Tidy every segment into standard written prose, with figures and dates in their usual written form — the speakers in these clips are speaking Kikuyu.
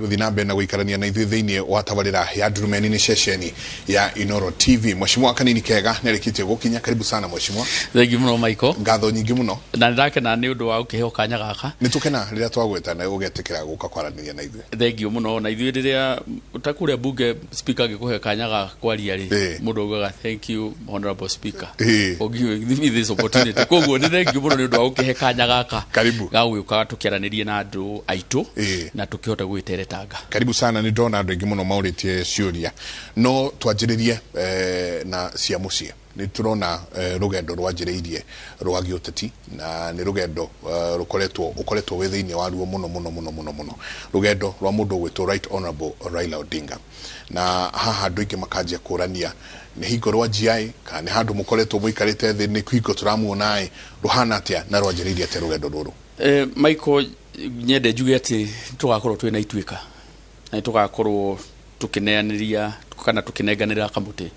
Gũthiĩ na mbere na gũikarania na ithuĩ thĩinĩ wa tabarĩra ya Ndurumeni, nĩ ceceni ya Inoro TV. Mheshimiwa Kanini Kega nĩ arĩkĩtie gũkinya. Karibu sana, mheshimiwa. Thengiũ mũno, Michael. Ngatho nyingĩ mũno. Na nĩ ndakena nĩ ũndũ wa gũkĩheo kanya gaka. Nĩ tũkena rĩrĩa twagwĩta na ũgetĩkĩra gũka kwaranĩria na ithuĩ. Thengiũ mũno. Na ithuĩ rĩrĩa ta kũrĩa bunge speaker angĩkũhe kanya ga kwaria rĩ, mũndũ augaga, "Thank you, honorable speaker, for giving me this opportunity." Koguo nĩ thengiũ mũno nĩ ũndũ wa gũkĩhe kanya gaka Karibu. ga gũgĩũka tũkĩaranĩrie na andũ aitũ na tũkĩhote gwĩteretanga. Karibu sana. Nĩ ndona andũ aingĩ mũno maũrĩtie ciũria, no twanjĩrĩrie na cia mũciĩ. Nĩ tũrona rũgendo rwanjĩrĩirie rwa gĩũteti na nĩ rũgendo rũkoretwo ũkoretwo wĩ thĩinĩ waruo mũno mũno mũno mũno mũno, rũgendo rwa mũndũ ũgwĩtwo Right Honorable Raila Odinga. Na haha andũ aingĩ makanjia kũrania nĩ hingo rwanjia-ĩ kana nĩ handũ mũkoretwo mũikarĩte thĩ, nĩ hingo tũramuona-ĩ, rũhana atĩa na rwanjĩrĩirie atĩa rũgendo rũrũ? Michael, nyende njuge atĩ tũgakorwo twĩ na ituĩka na nĩ tũgakorwo tũkĩneanĩria kana tũkĩnenganĩra kamũtĩ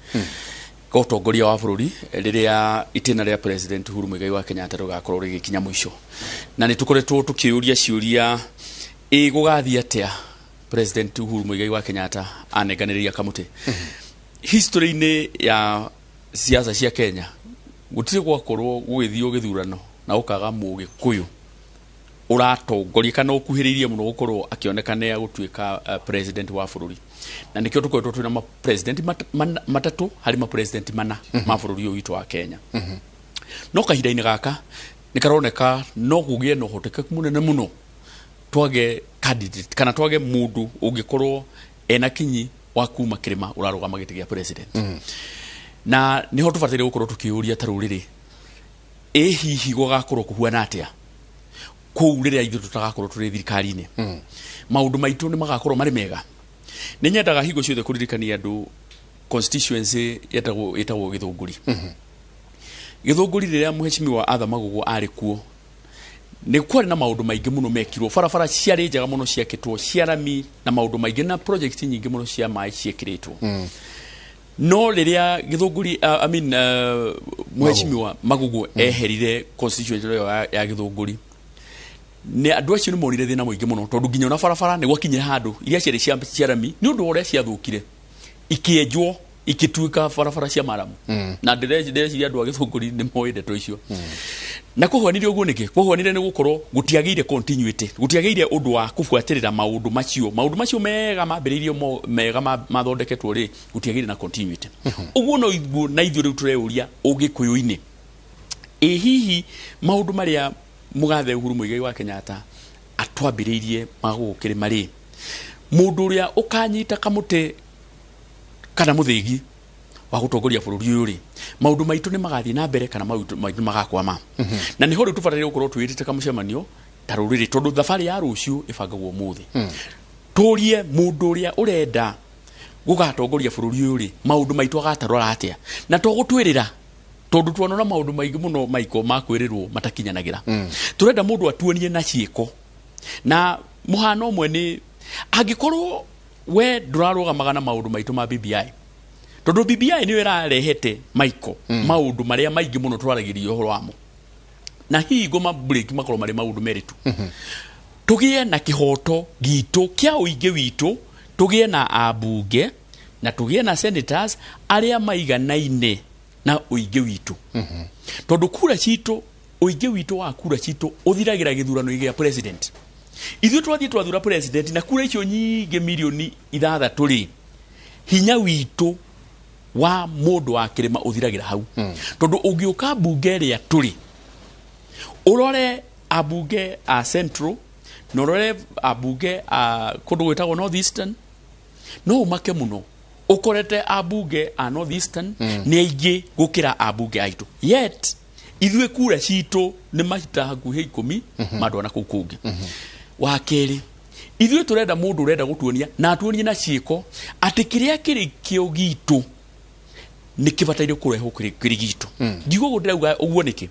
ka ũtongoria wa bũrũri rĩrĩa itĩna rĩa President Uhuru Muigai wa Kenyatta rĩgakorwo rĩgĩkinya mũico. Na nĩ tũkoretwo tũkĩũria ciũria, ĩ gũgathiĩ atĩa President Uhuru Muigai wa Kenyatta anenganĩrĩria kamũtĩ? History-inĩ ya siasa cia Kenya gũtirĩ gwakorwo gũgĩthio gĩthurano na gũkaga Mũgĩkũyũ ũratongoria kana ũkuhĩrĩirie mũno gũkorwo akĩoneka nĩ agũtuĩka president wa bũrũri. Na nĩkĩo tũkoretwo twĩna ma president matatũ harĩ ma president mana ma bũrũri ũyũ witũ wa Kenya. No kahinda-inĩ gaka nĩ karoneka no kũgĩe na ũhotekeku mũnene mũno twage candidate kana twage mũndũ ũngĩkorwo ena kinyi wa kuma kĩrĩma ũrarũgama gĩtĩ gĩa president. Na nĩho tũbataire gũkorwo tũkĩũria ta rũrĩrĩ, ĩ hihi gũgakorwo kũhuana atĩa kũu rĩrĩa ithuĩ tũtagakorwo tũrĩ thirikari-inĩ? Maũndũ maitũ nĩ magakorwo marĩ mega? Nĩ nyendaga hingo ciothe kũririkania andũ constituency ĩtagwo Gĩthũngũri. Gĩthũngũri, rĩrĩa Mheshimiwa Arthur Magogo arĩ kuo, nĩ kwarĩ na maũndũ maingĩ mũno mekirwo. Barabara ciarĩ njega mũno ciakĩtwo cia rami na maũndũ maingĩ, na project nyingĩ mũno cia maĩ ciĩkĩrĩtwo. No rĩrĩa Gĩthũngũri, I mean, Mheshimiwa Magugu eherire constituency ĩyo ya Gĩthũngũri, nĩ andũ acio nĩ monire thĩna mũingĩ mũno, tondũ nginya ona barabara nĩ gwakinyire handũ iria ciarĩ cia rami, nĩ ũndũ wa ũrĩa ciathũkire, ikĩenjwo ikĩtuĩka barabara cia maramu. Na ndĩreciria andũ a Gĩthũngũri nĩ moĩ ndeto icio. Na kũhuanire ũguo nĩkĩ? Kũhuanire nĩ gũkorwo gũtiagĩire continuity, gũtiagĩire ũndũ wa kũbuatĩrĩra maũndũ macio mega mambĩrĩirio, mega mathondeketwo rĩ, gũtiagĩire na continuity. Ũguo no iguo na ithuĩ rĩu tũreuria Ũgĩkũyũ-inĩ, ĩ hihi maũndũ marĩa mũgathe Uhuru Muigai wa Kenyatta atwambĩrĩirie ma gũkũ kĩrĩma rĩ, mũndũ ũrĩa ũkanyita kamũtĩ kana mũthĩgi wa gũtongoria bũrũri ũyũ rĩ, maũndũ maitũ nĩ magathiĩ na mbere kana maũndũ maitũ magakwama? Na nĩho rĩu tũbataire gũkorwo twĩrĩte kamũcemanio ta rũrĩrĩ, tondũ thabarĩ ya rũciũ ĩbangagwo ũmũthĩ. Tũrie mũndũ ũrĩa ũrenda gũgatongoria bũrũri ũyũ rĩ, maũndũ maitũ agatarora atĩa? Na to gũtwĩrĩra, tondũ twanona maũndũ maingĩ mũno maiko ma kwĩrĩrwo matakinyanagĩra. Tũrenda mũndũ atuonie na ciĩko. Na mũhano ũmwe nĩ angĩkorwo we ndũrarũgamaga na maũndũ maitũ ma BBI, tondũ BBI nĩyo ĩrarehete maiko maũndũ marĩa maingĩ mũno twaragĩria ũhoro wamo, na hihi ngoma break makorwo marĩ maũndũ merĩ tu. Tũgĩe na kĩhoto gitũ kĩa ũingĩ witũ, tũgĩe na ambunge na tũgĩe na senators arĩa maiganaine na ũingĩ witũ, tondũ kura citũ, ũingĩ witũ wa kura citũ ũthiragĩra gĩthurano gĩa president. Ithuĩ twathiĩ twathura president na kura icio nyingĩ mirioni 6 rĩ, hinya witũ wa mũndũ wa kĩrĩma ũthiragĩra hau. Tondũ ũngĩũka mbunge ĩrĩa tũrĩ, ũrore ambunge a Central na ũrore ambunge a kũndũ gwĩtagwo North Eastern, no ũmake mũno ũkorete ambunge a North Eastern nĩ aingĩ gũkĩra ambunge aitũ, yet ithuĩ kura citũ nĩ mahita hakuhĩ 10 ma andũ ana kũu kũngĩ. Wa kerĩ, ithuĩ tũrenda mũndũ ũrenda gũtuonia na atuonie na ciĩko atĩ kĩrĩa kĩrĩ kĩo gitũ nĩ kĩbataire kũrehwo kĩrĩ gitũ. Ngiuga ũguo ndĩrauga ũguo nĩkĩ?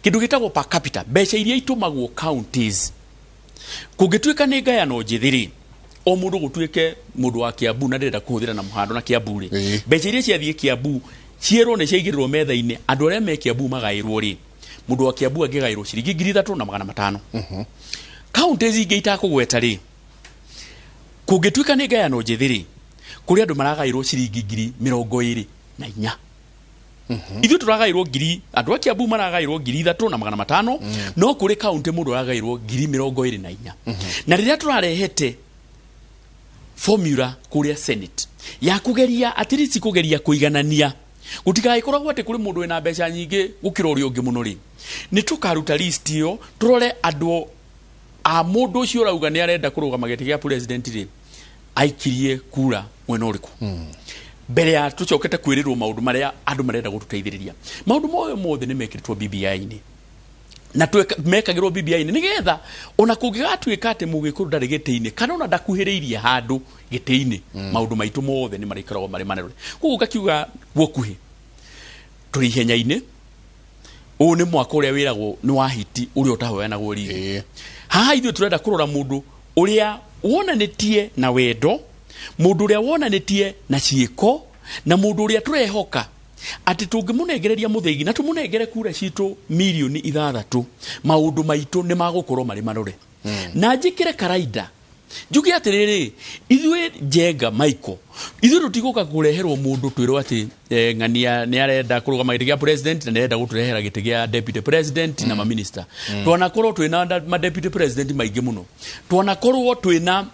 Kĩndũ gĩtagwo per capita, mbeca iria itũmagwo counties, kũngĩtuĩka nĩ ngayano njĩthĩ rĩ, o mũndũ gũtuĩke mũndũ wa Kiambu, na ndĩrenda kũhũthĩra na mũhando na Kiambu rĩ, mbeca iria ciathiĩ Kiambu cierwo nĩ ciaigĩrĩrwo metha-inĩ, andũ arĩa me Kiambu magaĩrwo rĩ, mũndũ wa Kiambu angĩgaĩrwo ciringi 3500. Counties ingĩ itakũgweta rĩ, Kũngĩtuĩka nĩ ngayano njĩthĩ rĩ, kũrĩ andũ maragaĩrwo ciringi 24,000. Ithuĩ tũragaĩrwo ngiri, andũ a Kiambu maragaĩrwo 3,500, no kũrĩ kaunti mũndũ aragaĩrwo 24,000. Na rĩrĩa tũrarehete formula kũrĩa Senate ya kũgeria at least kũgeria kũiganania, gũtigagĩkoragwo atĩ kũrĩ mũndũ wĩna mbeca nyingĩ gũkĩra ũrĩa ũngĩ mũno rĩ, nĩ tũkaruta list ĩyo tũrore andũ a mũndũ ũcio ũrauga nĩ arenda kũrũgama gĩtĩ gĩa president rĩ, aikirie kura mwena ũrĩkũ mbere ya tũcokete kwĩrĩrwo maũndũ marĩa andũ marenda gũtũteithĩrĩria. Maũndũ moyo mothe nĩ mekĩrĩtwo BBI-inĩ na mekagĩrwo BBI-inĩ nĩgetha ona kũngĩgatuĩka atĩ mũgĩkũyũ ndarĩ gĩtĩ-inĩ kana ona ndakuhĩrĩirie handũ gĩtĩ-inĩ, maũndũ maitũ mothe nĩ marĩkoragwo marĩ manene. Koguo ngakiuga guokuhĩ tũrĩ ihenya-inĩ. Ũyũ nĩ mwaka ũrĩa wĩragwo nĩ wa hiti ũrĩa ũtahoyanagwo rigi. Haha ithuĩ tũrenda kũrora mũndũ ũrĩa wonanĩtie na wendo, mũndũ ũrĩa wonanĩtie na ciĩko, na mũndũ ũrĩa tũrehoka atĩ tũngĩmũnengereria mũthĩgi na tũmũnengere kura citũ 6 mirioni, maũndũ maitũ nĩ magũkorwo marĩ marore. Na njĩkĩre karaida njuge atĩrĩrĩ, ithuĩ Njenga Michael, ithuĩ tũtigũka kũreherwo mũndũ twĩrwo atĩ ng'ania nĩ arenda kũrũgama gĩtĩ gĩa president na nĩ arenda gũtũrehera gĩtĩ gĩa deputy president na maminista. Twanakorwo twĩna ma deputy president maingĩ mũno, twanakorwo twĩna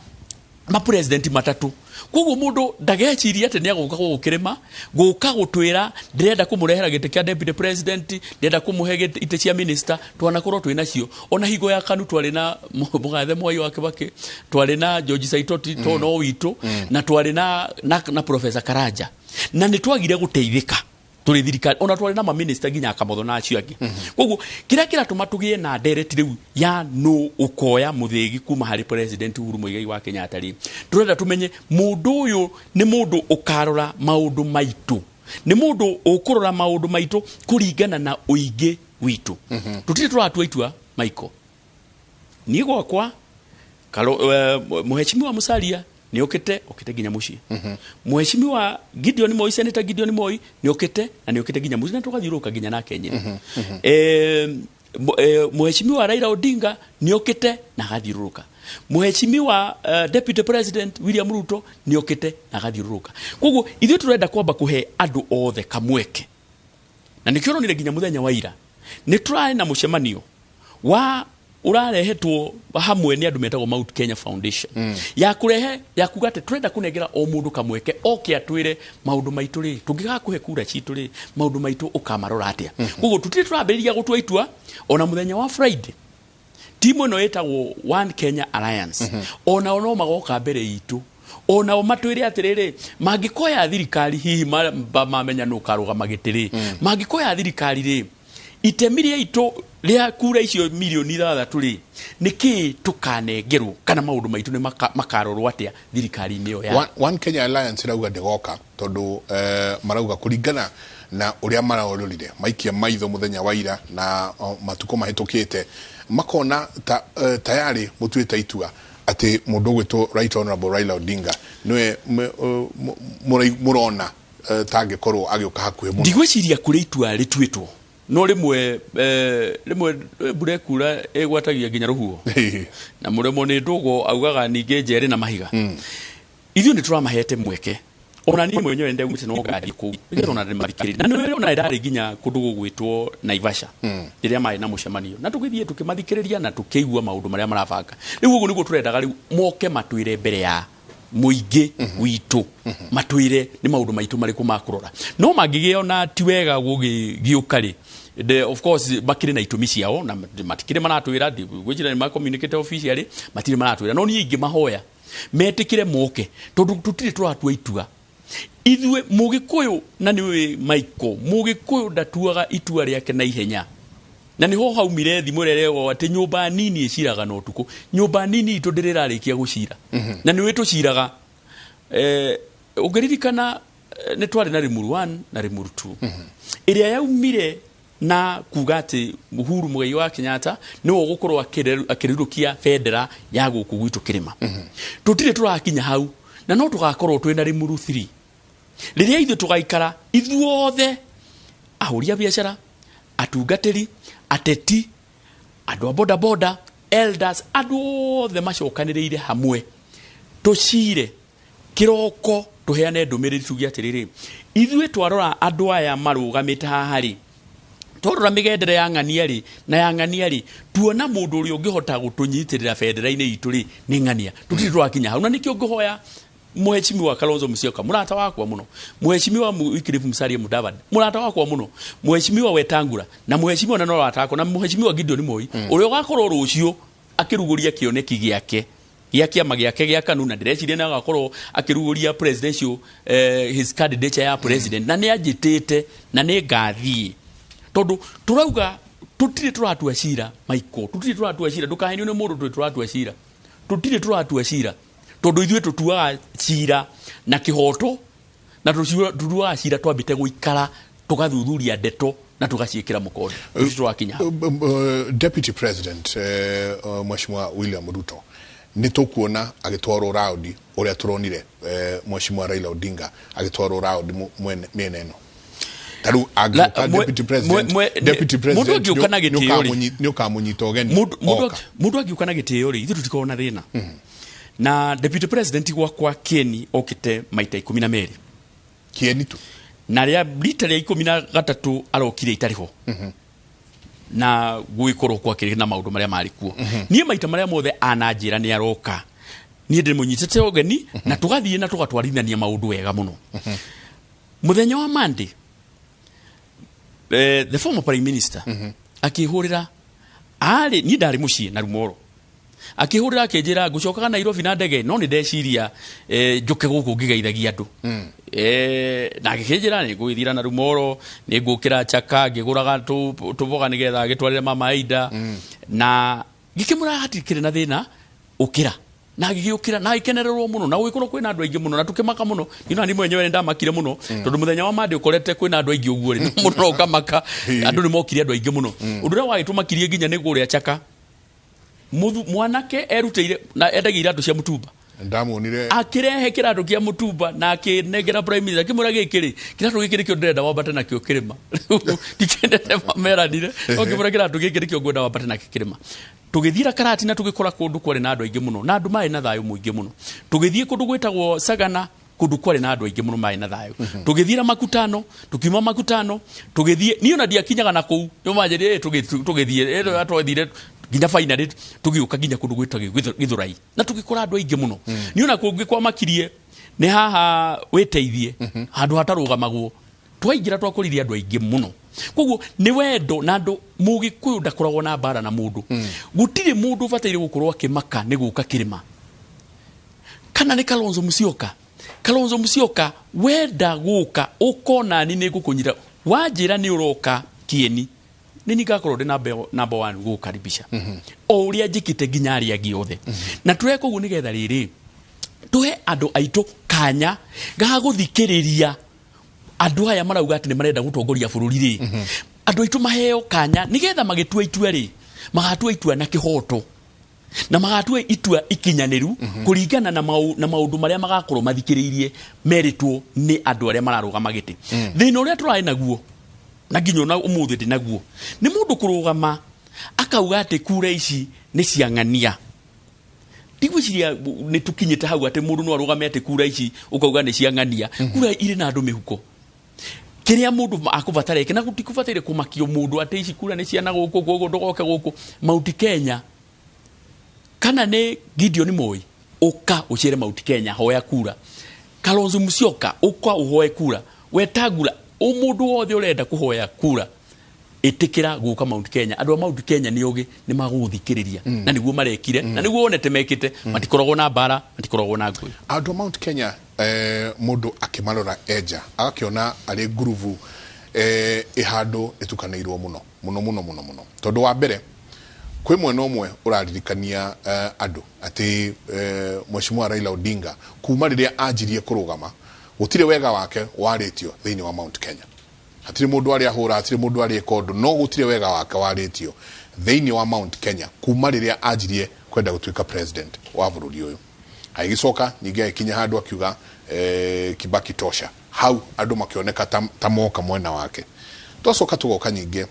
mapresident matatũ. Koguo mũndũ ndageciria atĩ nĩ agũka gũkũ kĩrĩma gũka gũtwĩra ndĩrenda kũmũrehera gĩtĩ kĩa deputy president, ndĩrenda kũmũhe itĩ cia minister. Twanakorwo twĩ nacio. Ona hingo ya KANU twarĩ na mũgathe Mwai wa Kibaki, twarĩ na George Saitoti to no witũ, na twarĩ na Professor Karanja, na nĩ twagire gũteithĩka tũrĩ thirikari. Ona twarĩ na maminista nginya Kamotho na acio angĩ. Koguo kĩrĩa kĩratũma tũgĩe na ndereti rĩu ya nũ ũkoya mũthĩgi kuma harĩ President Uhuru Muigai wa Kenyatta rĩ, tũrenda tũmenye mũndũ ũyũ nĩ mũndũ ũkarora maũndũ maitũ, nĩ mũndũ ũkũrora maũndũ maitũ kũringana na ũingĩ witũ. Tũtirĩ tũratua itua, Michael. Niĩ gwakwa Kalo, Mheshimiwa Musalia nĩ okĩte okĩte nginya mũciĩ. Mheshimiwa Gideon Moi, Senator Gideon Moi nĩ okĩte na nĩ okĩte nginya mũciĩ na tũgathiũrũrũka nginya nake Nyĩrĩ. Mheshimiwa Raila Odinga nĩ okĩte na agathiũrũrũka. Mheshimiwa Deputy President William Ruto nĩ okĩte na agathiũrũrũka. Koguo ithuĩ tũrenda kwamba kũhe andũ othe kamweke, na nĩkĩo ũronire nginya mũthenya wa ira nĩ tũrarĩ na mũcemanio wa ũrarehetwo hamwe nĩ andũ metagwo Mount Kenya Foundation, ya kũrehe ya kuga atĩ tũrenda kũnengera o mũndũ kamweke oke atwĩre maũndũ maitũ rĩ, tũngĩgakũhe kura citũ rĩ, maũndũ maitũ ũkamarora atĩa. Koguo tũtirĩ tũrambĩrĩria gũtua itua. Ona mũthenya wa Friday timu ĩno ĩtagwo One Kenya Alliance onao no magoka mbere itũ, onao matwĩre atĩrĩrĩ, mangĩkoya thirikari hihi mamenya nũ ũkarũgama gĩtĩ rĩ, mangĩkoya thirikari rĩ, itemi rĩa itũ rĩa kura icio 6 mirioni rĩ, nĩ kĩĩ tũkanengerwo kana maũndũ maitũ nĩ makarorwo atĩa thirikari-inĩ ĩyo ya One Kenya Alliance ĩrauga ndĩgoka tondũ marauga kũringana na ũrĩa marororire maikia maitho mũthenya wa ira na matukũ mahĩtũkĩte, makona ta tayari mũtuĩte itua atĩ mũndũ ũgwĩtwo Right Honorable Raila Odinga nĩwe mũrona tangĩkorwo agĩũka hakuhĩ mũno. Ndigwĩciria kũrĩ itua rĩtuĩtwo, no rĩmwe rĩmwe mbura ĩkura ĩgwatagia nginya rũhuho na mũremwo nĩ ndũgo augaga ningĩ njerĩ na mahiga. Ithuĩ nĩ tũramahete mweke, ona niĩ mwenyewe ndaumĩte no ngathiĩ kũu nĩgetha ona ndĩmathikĩrĩrie, na nĩ ona ndarĩ nginya kũndũ gũgwĩtwo Naivasha rĩrĩa marĩ na mũcemanio, na tũgĩthiĩ tũkĩmathikĩrĩria na tũkĩigua maũndũ marĩa marabanga. Rĩu ũguo nĩguo tũrendaga rĩu moke matwĩre mbere ya mũingĩ witũ, matwĩre nĩ maũndũ maitũ marĩkũ makũrora. No mangĩgĩona ti wega gũgĩũka rĩ, of course makĩrĩ na itũmi ciao na matikĩrĩ maratwĩra. Gwĩciria nĩ ma communicate officially, matirĩ maratwĩra, no niĩ ingĩmahoya metĩkĩre moke tondũ tũtirĩ tũratua itua ithuĩ. Mũgĩkũyũ, na nĩ Michael, mũgĩkũyũ ndatuaga itua rĩake na ihenya, na nĩho haumire thimũ ĩrĩa ĩregwo atĩ nyũmba nini ĩciraga na ũtukũ. Nyũmba nini itũ ndĩrĩ ĩrarĩkia gũcira, na nĩũĩ tũciraga. Ũngĩririkana, nĩ twarĩ na Limuru 1 na Limuru 2 ĩrĩa yaumire na kuga atĩ Uhuru Muigai wa Kenyatta nĩwe ũgũkorwo akĩrurũkia bendera ya gũkũ gwitũ kĩrĩma. Tũtirĩ tũrakinya hau, na no tũgakorwo twĩna Limuru 3 rĩrĩa ithuĩ tũgaikara ithuothe, ahũri a biacara, atungatĩri, ateti, andũ a bodaboda, elders, andũ othe macokanĩrĩire hamwe. Tũcire kĩroko, tũheane ndũmĩrĩri, tuge atĩrĩrĩ, ithuĩ twarora andũ aya marũgamĩte haha rĩ, twarora mĩgendere ya ng'ania rĩ na ya ng'ania rĩ, tuona mũndũ ũrĩa ũngĩhota gũtũnyitĩrĩra bendera-inĩ itũ rĩ nĩ ng'ania. Tũtirĩ tũrakinya hau, na nĩkĩo ngũhoya Mheshimiwa Kalonzo Musyoka, mũrata wakwa mũno, Mheshimiwa Wycliffe Musalia Mudavadi, mũrata wakwa mũno, Mheshimiwa Wetangula na Mheshimiwa na no wakwa na Mheshimiwa Gideon Moi, ũrĩa ũgakorwo rũciũ akĩrugũria kĩoneki gĩake gĩa kĩama gĩake gĩa KANU, na ndĩreciria nĩ agakorwo akĩrugũria presidential his candidature ya president, na nĩ anjĩtĩte na nĩ ngathiĩ, tondũ tũrauga tũtirĩ tũratua cira. Michael, tũtirĩ tũratua cira, ndũkahenio nĩ mũndũ. Tũtirĩ tũratua cira, tũtirĩ tũratua cira, tondũ ithuĩ tũtuaga cira na kĩhoto, na tũtuaga cira twambĩte gũikara tũgathuthuria ndeto na tũgaciĩkĩra mũkonde. Tũtirĩ tũrakinya hau. Deputy President Mheshimiwa William Ruto nĩ tũkuona agĩtwarwo raundi ũrĩa tũronire Mheshimiwa Raila Odinga agĩtwarwo raundi mĩena ĩno ta rĩu angĩũka deputy president, deputy mũndũ president angĩũka na gĩtĩo rĩ, nĩ ũkamũnyita ũgeni mũndũ mũndũ oka? Mũndũ angĩũka na gĩtĩo rĩ, ithuĩ tũtikoragwo na thĩna. Na deputy president gwakwa Kieni okĩte maita 12. Kieni tu? Na rĩa rita rĩa 13 arokire itarĩ ho, na gwĩkorwo kwakĩrĩ na maũndũ marĩa marĩ kuo. Niĩ maita marĩa mothe ananjĩra nĩ aroka, niĩ ndĩmũnyitĩte ũgeni na tũgathiĩ na tũgatwarithania maũndũ wega mũno. Mũthenya wa Monday, the former prime minister akĩhũrĩra, arĩ niĩ ndarĩ mũciĩ na Rumoro, akĩhũrĩra akĩnjĩra ngũcokaga Nairobi na ndege, no nĩ ndeciria njũke gũkũ ngĩgeithagia andũ. Na agĩkĩnjĩra nĩ ngũgĩthira na Rumoro, nĩ ngũkĩra Chaka ngĩgũraga tũboga nĩgetha agĩtwarĩre mama Aida, na ngĩkĩmwĩra hatikĩrĩ na thĩna, ũkĩra. Na agĩgĩũkĩra na agĩkenererwo mũno, na gũgĩkorwo kwĩna andũ aingĩ mũno na tũkĩmaka mũno. Niĩ na niĩ mwenyewe nĩ ndamakire mũno, tondũ mũthenya wa Monday ũkorete kwĩna andũ aingĩ ũguo rĩ, mũndũ no ũkamaka. Andũ nĩ mokire, andũ aingĩ mũno. Ũndũ ũrĩa wagĩtũmakirie nginya nĩ kũrĩa Chaka, mwanake erutĩire na endagia iratũ cia mũtumba. Ndamuonire. Akĩrehe kĩratũ kĩa mũtumba na akĩnengera prime minister, akĩmwĩra, "Gĩkĩ rĩ, kĩratũ gĩkĩ nĩkĩo ndĩrenda wambate nakĩo kĩrĩma." Ndikendete meranire, no ngĩmwĩra, "Kĩratũ gĩkĩ nĩkĩo ngwenda wambate nakĩo kĩrĩma." Tũgĩthiĩra Karatina, tũgĩkora kũndũ kwarĩ na andũ aingĩ mũno na andũ marĩ na thayũ mũingĩ mũno. Tũgĩthiĩ kũndũ gwĩtagwo Sagana, kũndũ kwarĩ na andũ aingĩ mũno marĩ na thayũ. Tũgĩthiĩra Makutano, tukiuma Makutano tũgĩthiĩ, niĩ ona ndiakinyaga na kũu, nĩ manjĩrire tũgĩthiĩ twathire nginya finally tũgĩũka nginya kũndũ gwĩtagwo Gĩthũrai na tũgĩkora andũ aingĩ mũno. Niĩ ona kũngĩ kwamakirie nĩ haha wĩteithie, handũ hatarũgamagwo, twaingĩra twakũririe andũ aingĩ mũno. Koguo nĩ wendo, na andũ mũgĩkũyũ ndakoragwo na mbara na mũndũ. Gũtirĩ mũndũ ũbataire gũkorwo akĩmaka nĩ gũka kĩrĩma kana nĩ Kalonzo Musyoka. Kalonzo Musyoka, wenda gũka ũkona ni nĩ ngũkũnyita. Wanjĩra nĩ ũroka Kieni, nĩ ni ngakorwo ndĩ number one gũgũkaribisha, o ũrĩa njĩkĩte nginya arĩa angĩ othe. Na tũreka ũguo nĩgetha rĩrĩ tũhe andũ aitũ kanya ga gũthikĩrĩria andũ aya marauga atĩ nĩ marenda gũtongoria bũrũri rĩ. Andũ aitũ maheo kanya nĩgetha magĩtua itua rĩ, magatua itua na kĩhoto na magatua itua ikinyanĩru kũringana na maũndũ marĩa magakorwo mathikĩrĩirie merĩtwo nĩ andũ arĩa mararũgama gĩtĩ. Thĩna ũrĩa tũrarĩ naguo na nginya ona ũmũthĩ ndĩ naguo nĩ mũndũ kũrũgama akauga atĩ kura ici nĩ cia ng'ania. Ndigwĩciria nĩ tũkinyĩte hau atĩ mũndũ no arũgame atĩ kura ici ũkauga nĩ cia ng'ania. Kura irĩ na andũ mĩhuko, kĩrĩa mũndũ akũbatara eke, na gũtikũbataire kũmakio mũndũ atĩ ici kura nĩ ciana gũkũ, koguo ndũgoke gũkũ Mount Kenya. Kana nĩ Gideon Moi, ũka ũcere Mount Kenya, hoya kura. Kalonzo Musyoka, ũka ũhoe kura. Wetangula, mũndũ wothe ũrenda kũhoya kura, ĩtĩkĩra gũka Mount Kenya. Andũ a Mount Kenya nĩ ogĩ, nĩ magũgũthikĩrĩria, na nĩguo marekire na nĩguo wonete mekĩte. Matikoragwo na mbara, matikoragwo na ngũĩ. Andũ a Mount Kenya, mũndũ akĩmarora enja agakĩona arĩ ngurubu ĩ handũ ĩtukanĩirwo mũno mũno mũno mũno mũno, tondũ wa mbere kwĩ mwena ũmwe ũraririkania andũ atĩ Mheshimiwa Raila Odinga kuma rĩrĩa anjirie kũrũgama gũtirĩ wega wake warĩtio thĩinĩ wa Mount Kenya. Hatirĩ mũndũ arĩa ahũra, hatirĩ mũndũ arĩa ĩka ũndũ, no gũtirĩ wega wake warĩtio thĩinĩ wa Mount Kenya kuma rĩrĩa anjirie kwenda gũtuĩka president wa bũrũri ũyũ. Agĩcoka ningĩ agĩkinya handũ akiuga Kibaki tosha. Hau andũ makĩoneka ta moka mwena wake. Twacoka tũgoka nyingĩ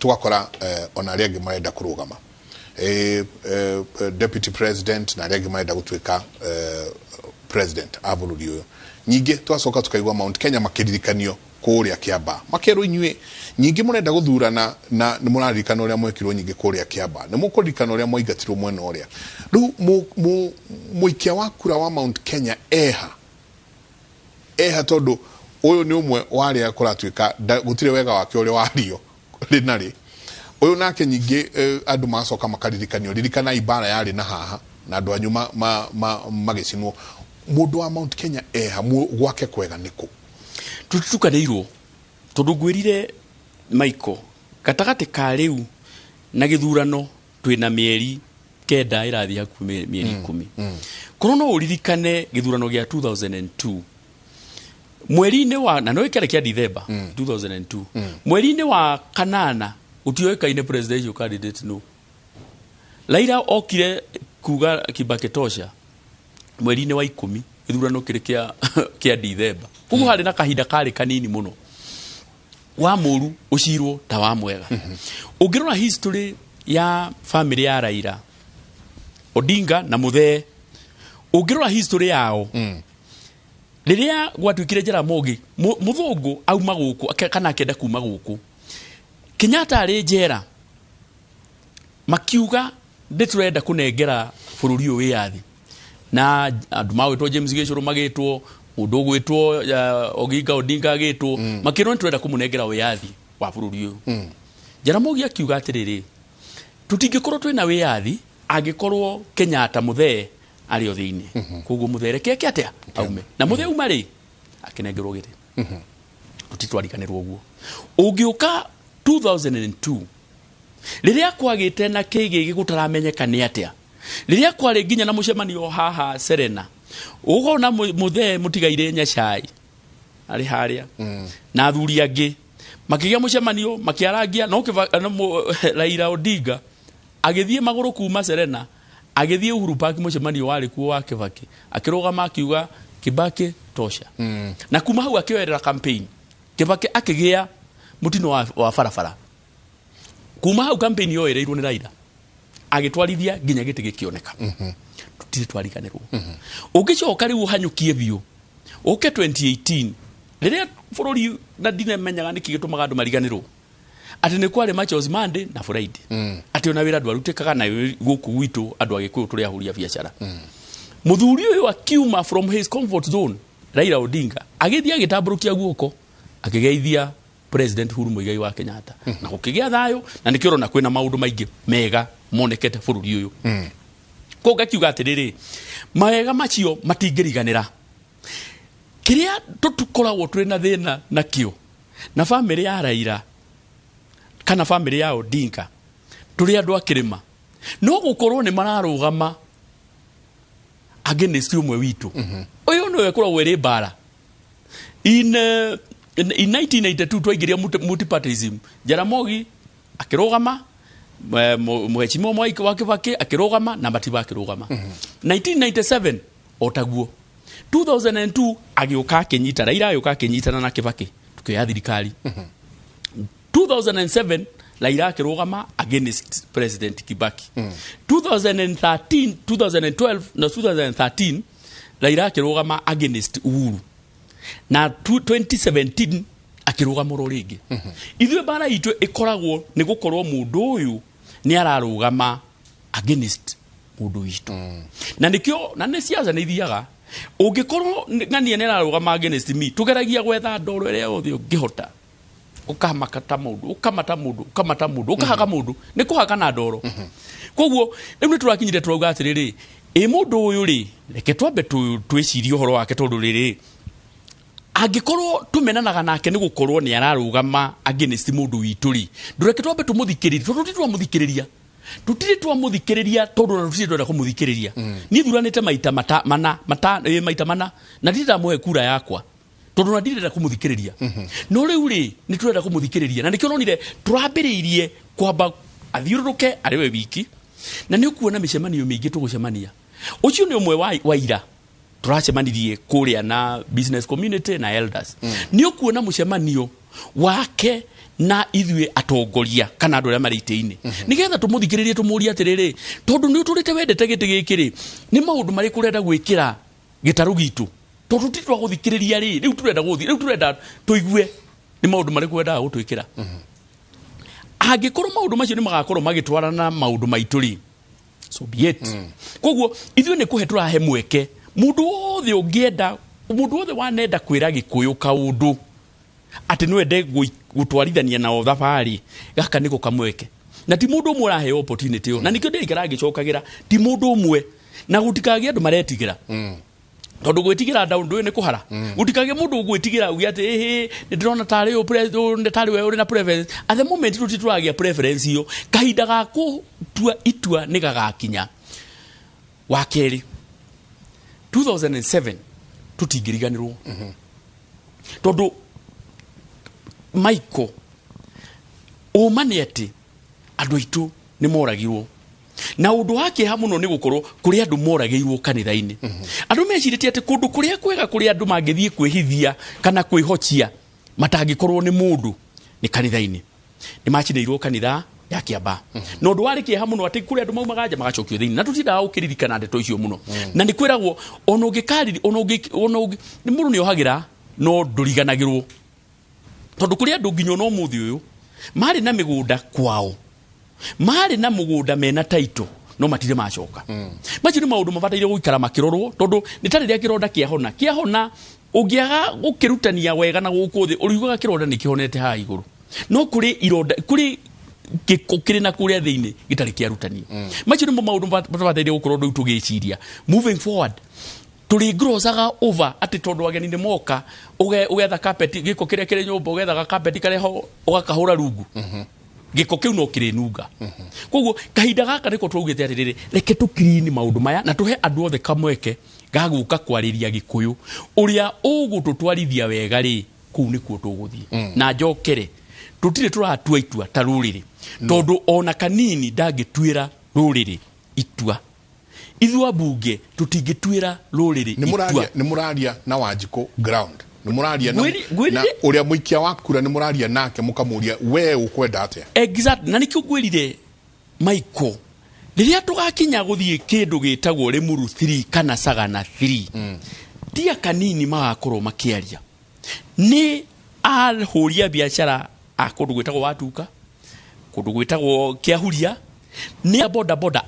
tũgakora ona arĩa angĩ marenda kũrũgama. Deputy president na arĩa angĩ marenda gũtuĩka president a bũrũri ũyũ. Nyingĩ twacoka tũkaigua Mount Kenya makĩririkanio kũrĩa Kĩambaa, makerwo inyuĩ nyingĩ mũrenda gũthurana na nĩ mũraririkana ũrĩa mwekirwo nyingĩ kũrĩa Kĩambaa, nĩ mũkũririkana ũrĩa mwaingatirwo mwena ũrĩa. Rĩu mũikia wa kura wa Mount Kenya eha eha, tondũ ũyũ nĩ ũmwe wa arĩa kũratuĩka gũtirĩ wega wake ũrĩa wario rĩ na rĩ. Ũyũ nake nyingĩ andũ magacoka makaririkanio, ririkanai mbara yarĩ na haha na andũ anyu magĩcinwo. Mũndũ wa Mount Kenya eha, gwake kwega nĩkũ? Tũtitukanĩirwo, tondũ ngwĩrire Michael, gatagatĩ ka rĩu na gĩthurano twĩna mĩeri 9 ĩrathiĩ hakuhĩ mĩeri 10. Korwo no ũririkane gĩthurano gĩa 2002 mweri-inĩ wa, na no kĩarĩ kĩa December 2002, mweri-inĩ wa kanana gũtioĩkaine presidential candidate no Raila okire kuga "Kibaki tosha" mweri-inĩ wa 10, gĩthurano kĩrĩ kĩa December. Koguo harĩ na kahinda karĩ kanini mũno wa mũru ũcirwo ta wa mwega. Ũngĩrora history ya family ya Raila Odinga na Muthee, ũngĩrora history yao, rĩrĩa gwatuĩkire Jaramogi mũthũngũ auma gũkũ kana akĩenda kuma gũkũ, Kenyatta arĩ njera, makiuga ndĩ tũrenda kũnengera bũrũri ũyũ wĩyathi, na andũ magwĩtwo James Gĩcũrũ, magĩtwo mũndũ ũgwĩtwo Oginga Odinga agĩtwo, makĩrwo nĩ tũrenda kũmũnengera wĩyathi wa bũrũri ũyũ. Jaramogi akiuga atĩrĩrĩ, tũtingĩkorwo twĩna wĩyathi angĩkorwo Kenyatta mũthee arĩ o thĩinĩ, koguo mũthee reke eke atĩa, aume. Na mũthee uma rĩ, akĩnengerwo gĩtĩ. Tũtitwariganĩrwo ũguo. Ũngĩũka 2002, rĩrĩa kwagĩte na kĩgĩgĩ gũtaramenyeka nĩ atĩa, rĩrĩa kwarĩ nginya na mũcemanio haha Serena, ũkona mũthee mũtigaire Nyacai arĩ harĩa na athuri angĩ makĩgĩa mũcemanio, makĩarangia no no Raila Odinga agĩthiĩ magũrũ kuma Serena agĩthiĩ Uhuru Park, mũcemanio warĩ kuo wa Kibaki, akĩrũgama akiuga "Kibaki tosha", na kuma hau akĩoerera campaign. Kibaki akĩgĩa mũtino wa barabara. Kuma hau campaign yoereirwo nĩ Raila, agĩtwarithia nginya gĩtĩ gĩkĩoneka. Tũtirĩ twariganĩrwo. Ũngĩcoka rĩu ũhanyũkie biũ ũke 2018, rĩrĩa bũrũri na ndinemenyaga nĩkĩ gĩtũmaga andũ mariganĩrwo atĩ nĩ kwarĩ Machos Monday na Friday, atĩ ona wĩra ndwarutĩkaga na gũkũ gwitũ andũ a Gĩkũyũ tũrĩ ahũri a biacara. Mũthuri ũyũ akiuma from his comfort zone, Raila Odinga, agĩthiĩ agĩtambũrũkia guoko akĩgeithia President Uhuru Muigai wa Kenyatta, na gũkĩgĩa thayũ, na nĩkĩo ũrona kwĩna maũndũ maingĩ mega monekete bũrũri ũyũ. Koguo ngakiuga atĩrĩrĩ, mawega macio matingĩriganĩra. Kĩrĩa tũkoragwo twĩ na thĩna nakĩo na bamĩrĩ ya Raila kana bamĩrĩ ya Odinga, tũrĩ andũ a kĩrĩma, no gũkorwo nĩ mararũgama against ũmwe witũ ũyũ, nĩwe ĩkoragwo ĩrĩ mbara. In 1982 twaingĩria multipartyism, Jaramogi akĩrũgama, mũheshimiwa Mwai wa Kibaki akĩrũgama na Matiba akĩrũgama. 1997 o taguo. 2002 agĩũka akĩnyita, Raila agĩũka akĩnyitana na Kibaki, tukĩoya thirikari. 2007 Raila akĩrũgama against President Kibaki. 2013, 2012 na 2013 Raila akĩrũgama against Uhuru, na 2017 akĩrũgama oro rĩngĩ. Ithuĩ mbara itũ ĩkoragwo nĩ gũkorwo mũndũ ũyũ nĩ ararũgama against mũndũ witũ, na nĩkĩo na nĩ ciaca nĩ ithiaga. Ũngĩkorwo ng'ania nĩ ararũgama against me, tũgeragia gwetha ndoro ĩrĩa yothe ũngĩhota, ũkamata mũndũ, ũkamata mũndũ, ũkamata mũndũ, ũkahaga mũndũ, nĩ kũhaga na ndoro. Koguo rĩu nĩ tũrakinyire tũrauga atĩrĩrĩ, ĩ mũndũ ũyũ rĩ, reke twambe twĩcirie ũhoro wake, tondũ rĩrĩ angĩkorwo tũmenanaga nake nĩ gũkorwo nĩ ararũgama against mũndũ witũ rĩ, ndũreke twambe tũmũthikĩrĩrie, tondũ tũtirĩ twamũthikĩrĩria, tũtirĩ twamũthikĩrĩria, tondũ ona tũtirĩ twenda kũmũthikĩrĩria. Niĩ thuranĩte maita mata, mana, mata, maita mana na ndirĩ ndamũhe kura yakwa, tondũ ona ndirenda kũmũthikĩrĩria. No rĩu rĩ, nĩ tũrenda kũmũthikĩrĩria, na nĩkĩo ũronire tũrambĩrĩirie kwamba athiũrũrũke arĩ we wiki, na nĩ ũkuona mĩcemanio mĩingĩ tũgũcemania. Ũcio nĩ ũmwe wa ira tũracemanirie kũrĩa na business community na elders. Nĩ ũkuona mũcemanio wake Na ithuĩ atongoria kana andũ arĩa marĩ itĩ-inĩ, nĩgetha tũmũthikĩrĩrie, tũmũrie atĩrĩrĩ, tondũ nĩ ũtũrĩte wendete gĩtĩ gĩkĩ rĩ, nĩ maũndũ marĩkũ ũrenda gwĩkĩra gĩtarũ gitũ? Tondũ ti twagũthikĩrĩria rĩ, rĩu tũrenda gũthi, rĩu tũrenda tũigue nĩ maũndũ marĩkũ wendaga gũtwĩkĩra. Angĩkorwo maũndũ macio nĩ magakorwo magĩtwarana na maũndũ maitũ rĩ, so be it. Koguo ithuĩ nĩ kũhe tũrahe mweke mũndũ wothe ũngĩenda, mũndũ wothe wanenda kwĩra Gĩkũyũ kaũndũ atĩ no ende gũtwarithania nao thabarĩ, gaka nĩko kamweke. Na ti mũndũ ũmwe ũraheo opportunity ĩyo, na nĩkĩo ndĩraikara ngĩcokagĩra, ti mũndũ ũmwe, na gũtikagĩe andũ maretigĩra, tondũ gwĩtigĩra ũndũ ũyũ nĩ kũhara. Gũtikagĩe mũndũ ũgwĩtigĩra uge atĩ ĩhĩ, nĩ ndĩrona tarĩ ũyũ ũyũ tarĩ we ũrĩ na preference. At the moment tũtirĩ tũragĩa preference ĩyo. Kahinda ga gũtua itua nĩ gagakinya. Wa kerĩ, 2007 tũtingĩriganĩrwo, tondũ Michael, ũma nĩ atĩ andũ aitũ nĩ moragirwo, na ũndũ wa kĩeha mũno nĩ gũkorwo kũrĩ andũ moragĩirwo kanitha-inĩ. Andũ mecirĩtie atĩ kũndũ kũrĩa kwega kũrĩa andũ mangĩthiĩ kwĩhithia kana kwĩhocia matangĩkorwo nĩ mũndũ nĩ kanitha-inĩ. Nĩ macinĩirwo kanitha ya Kĩamba, na ũndũ warĩ kĩeha mũno atĩ kũrĩ andũ maumaga nja magacokio thĩinĩ, na tũtindaga gũkĩririkana ndeto icio mũno. Na nĩ kwĩragwo ona ũngĩkariri ona ũngĩ ona ũngĩ nĩ mũndũ nĩ ohagĩra, no ndũriganagĩrwo, tondũ kũrĩ andũ nginya ona ũmũthĩ ũyũ marĩ na mĩgũnda kwao, marĩ na mũgũnda mena taito, no matirĩ macoka. Macio nĩ maũndũ mabataire gũikara makĩrorwo, tondũ nĩ ta rĩrĩa kĩronda kĩahona, kĩahona ũngĩaga gũkĩrutania wega na gũkũ thĩ, ũriugaga kĩronda nĩ kĩhonete haha igũrũ, no kũrĩ ironda, kũrĩ gĩko kĩrĩ na kũrĩa thĩinĩ gĩtarĩ kĩarutanio. Macio nĩmo maũndũ tũbataire gũkorwo rĩu tũgĩciria moving forward. Tũrĩ grosaga over atĩ tondũ ageni nĩ moka, ũgetha carpet, gĩko kĩrĩa kĩrĩ nyũmba, ũgetha ga carpet karĩa ho ũgakahũra rungu, gĩko kĩu no kĩrĩnunga. Koguo kahinda gaka nĩko twaugĩte atĩrĩrĩ, reke tũkirini maũndũ maya na tũhe andũ othe kamweke ga gũka kwarĩria Gĩkũyũ. Ũrĩa ũgũtũtwarithia wega rĩ, kũu nĩkuo tũgũthiĩ. Na njokere, tũtirĩ tũratua itua ta rũrĩrĩ, tondũ ona kanini ndangĩtuĩra rũrĩrĩ itua. Ithuĩ ambunge tũtingĩtuĩra rũrĩrĩ nĩ itua. Mũraria, nĩ mũraria na Wanjikũ ground, nĩ mũraria na, Ngwĩrire- na ũrĩa mũikia wa kura, nĩ mũraria nake mũkamũria we ũkwenda atĩa? Exact, na nĩkĩo ngwĩrire, Michael, rĩrĩa tũgakinya gũthiĩ kĩndũ gĩtagwo Limuru 3 kana Sagana 3, tia kanini magakorwo makĩaria nĩ ahũri a biacara a kũndũ gwĩtagwo Watuka, kũndũ gwĩtagwo Kĩahuria, nĩ a boda boda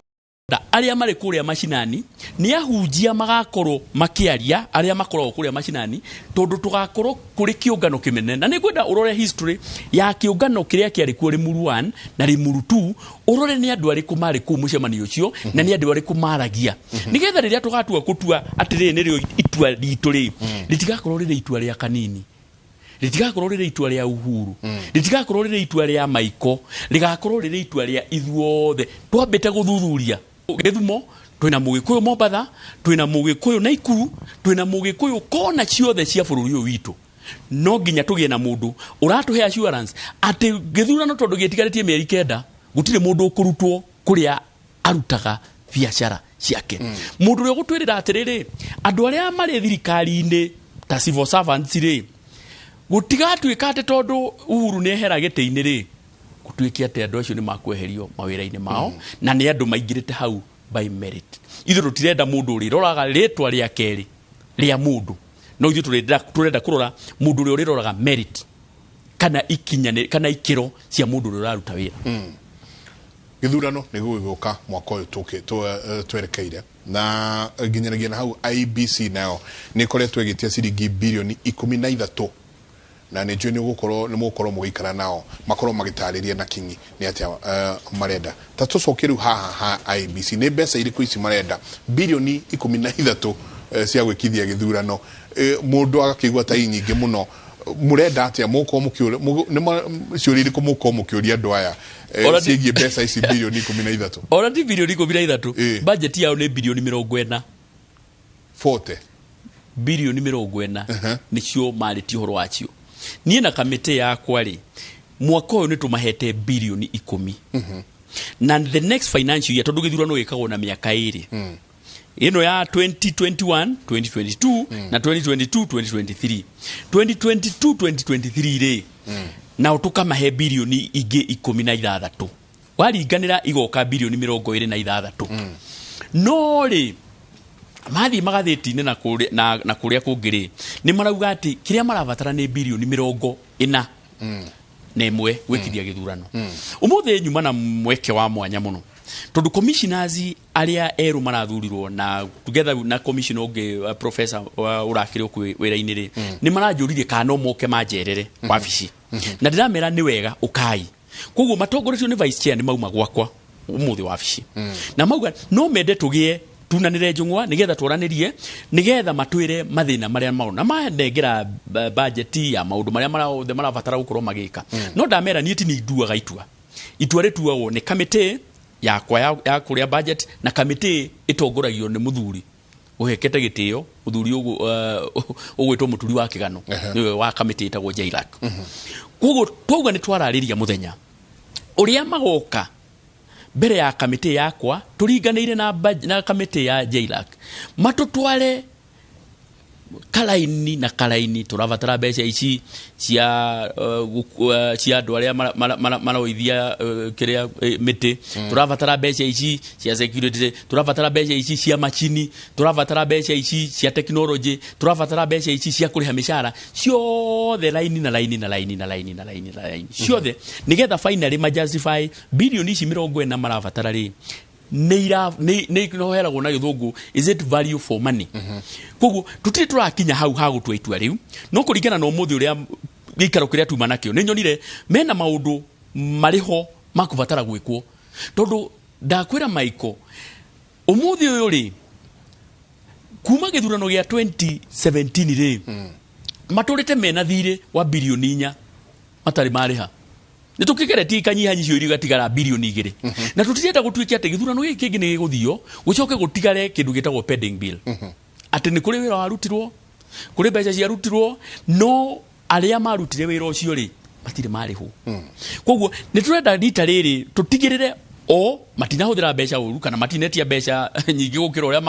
arĩa marĩ kũrĩa macinani, nĩ ahunjia magakorwo makĩaria arĩa makoragwo kũrĩa macinani, tondũ tũgakorwo kũrĩ kĩũngano kĩnene. Na nĩ ngwenda ũrore history ya kĩũngano kĩrĩa kĩarĩ kuo Limuru 1 na Limuru 2, ũrore nĩ andũ arĩkũ marĩ kũu mũcemanio ũcio na nĩ andũ arĩkũ maragia, nĩgetha rĩrĩa tũgatua gũtua atĩrĩrĩ, nĩrĩo itua ritũ rĩ, rĩtigakorwo rĩrĩ itua rĩa kanini, rĩtigakorwo rĩrĩ itua rĩa Uhuru, rĩtigakorwo rĩrĩ itua rĩa Maiko, rĩgakorwo rĩrĩ itua rĩa ithuothe twambĩte gũthuthuria. Gĩthumo twĩna Mũgĩkũyũ, Mombatha twĩna Mũgĩkũyũ, Naikuru twĩna Mũgĩkũyũ, kona ciothe cia bũrũri ũyũ witũ no nginya tũgĩe na mũndũ ũratũhe assurance atĩ gĩthurano tondũ gĩtigarĩtie mĩeri 9, gũtirĩ mũndũ ũkũrutwo kũrĩa arutaga biacara ciake. Mũndũ ũrĩa ũgũtwĩrĩra atĩrĩrĩ, andũ arĩa marĩ thirikari-inĩ ta civil servants rĩ, gũtigatuĩka atĩ tondũ Uhuru nĩ ehera gĩtĩ-inĩ rĩ, gũtuĩke atĩ andũ acio nĩ makweherio mawĩra-inĩ mao, na nĩ andũ maingĩrĩte hau by merit. Ithuĩ tũtirenda mũndũ ũrĩroraga rĩtwa rĩa kerĩ rĩa mũndũ, no ithuĩ tũrenda kũrora mũndũ ũrĩa ũrĩroraga merit kana ikinya kana ikĩro cia mũndũ ũrĩa ũraruta wĩra. Gĩthurano nĩ gũgĩũka mwaka ũyũ twerekeire, na nginyanagia na hau IEBC nayo nĩ ĩkoretwo ĩgĩtia ciringi birioni 13, na nĩ njũĩ nĩ mũgũkorwo mũgĩikara nao makorwo magĩtarĩria na kinyi nĩ atĩa marenda. Ta tũcoke rĩu haha ha IEBC, nĩ mbeca irĩkũ ici marenda, birioni 13 cia gwĩkithia gĩthurano? Mũndũ agakĩigua ta i nyingĩ mũno. Mũrenda atĩa? Mũgũkorwo mũkĩũria ciũria irĩkũ mũgũkorwo mũkĩũria andũ aya ciĩgiĩ mbeca ici birioni 13? Ona ti birioni 13. Budget yao nĩ birioni 40. 40. Birioni 40 nĩcio marĩtie ũhoro wacio. Niĩ na kamĩtĩ yakwa rĩ, mwaka ũyũ nĩ tũmahete birioni 10, na the next financial year, tondũ gĩthurano gĩkagwo na mĩaka 2, ĩno ya 2021 2022 na 2022 2023, 2022 2023 rĩ, Nao tũkamahe birioni ingĩ 16, waringanĩra igoka birioni 26. No rĩ, mathiĩ magathĩti-inĩ na kũrĩa na kũrĩa kũngĩ rĩ, nĩ marauga atĩ kĩrĩa marabatara nĩ birioni 41 gwĩkithia gĩthurano. Ũmũthĩ nyuma na mweke wa mwanya mũno, tondũ commissioners arĩa erũ marathurirwo na together na commissioner ũngĩ, professor ũrakĩrĩ ũkũ wĩra-inĩ rĩ, nĩ maranjũririe kana no moke manjerere wabici, na ndĩramera nĩ wega, ũkai. Koguo matongoretio nĩ vice chair nĩ mauma gwakwa ũmũthĩ wabici, na mauga no mende tũgĩe tunanĩre njũng'wa nĩgetha twaranĩrie, nĩgetha matwĩre mathĩna marĩa marona, na manengera budget ya maũndũ marĩa othe marabatara gũkorwo magĩka. No ndamera niĩ ti niĩ nduaga itua. Itua rĩtuagwo nĩ kamĩtĩ yakwa ya kũrĩa budget, na kamĩtĩ ĩtongoragio nĩ mũthuri ũhekete gĩtĩo, mũthuri ũgwĩtwo Mũturi wa Kĩgano. Nĩwe wa kamĩtĩ ĩtagwo JLAC. Koguo twauga nĩ twararĩria mũthenya ũrĩa magoka mbere ya kamĩtĩ yakwa tũringanĩire na kamĩtĩ ya JLAC, matũtware karaini na karaini, tũrabatara mbeca ici cia andũ arĩa maroithia kĩrĩa mĩtĩ, tũrabatara mbeca ici cia security, tũrabatara mbeca ici cia macini, tũrabatara mbeca ici cia technology, tũrabatara mbeca ici cia kũrĩha mĩcara ciothe, raini na raini na raini na raini na raini na raini ciothe, nĩgetha finally majustify bilioni ici 40 marabatara rĩ, nĩ ira nĩ noheragwo na Gĩthũngũ, is it value for money? Koguo tũtirĩ tũrakinya hau ha gũtua itua rĩu, no kũringana na ũmũthĩ ũrĩa gĩikaro kĩrĩa tuma nakĩo, nĩ nyonire mena maũndũ marĩ ho makũbatara gwĩkwo, tondũ ndakwĩra Michael, ũmũthĩ ũyũ rĩ, kuma gĩthurano gĩa 2017 rĩ, matũrĩte mena thirĩ wa birioni 4 matarĩ marĩha. Nĩ tũkĩgeretie ikanyihanyihio iria igatigara birioni 2, na tũtirenda gũtuĩke atĩ gĩthurano gĩkĩ kĩngĩ nĩ gĩgũthio gũcoke gũtigare kĩndũ gĩtagwo pending bill, atĩ nĩ kũrĩ wĩra warutirwo, kũrĩ mbeca ciarutirwo, no arĩa marutire wĩra ũcio rĩ, matirĩ marĩhwo. Koguo nĩ tũrenda rita rĩrĩ tũtigĩrĩre o matinahũthĩra mbeca ũru kana matinetia mbeca nyingĩ gũkĩra ũrĩa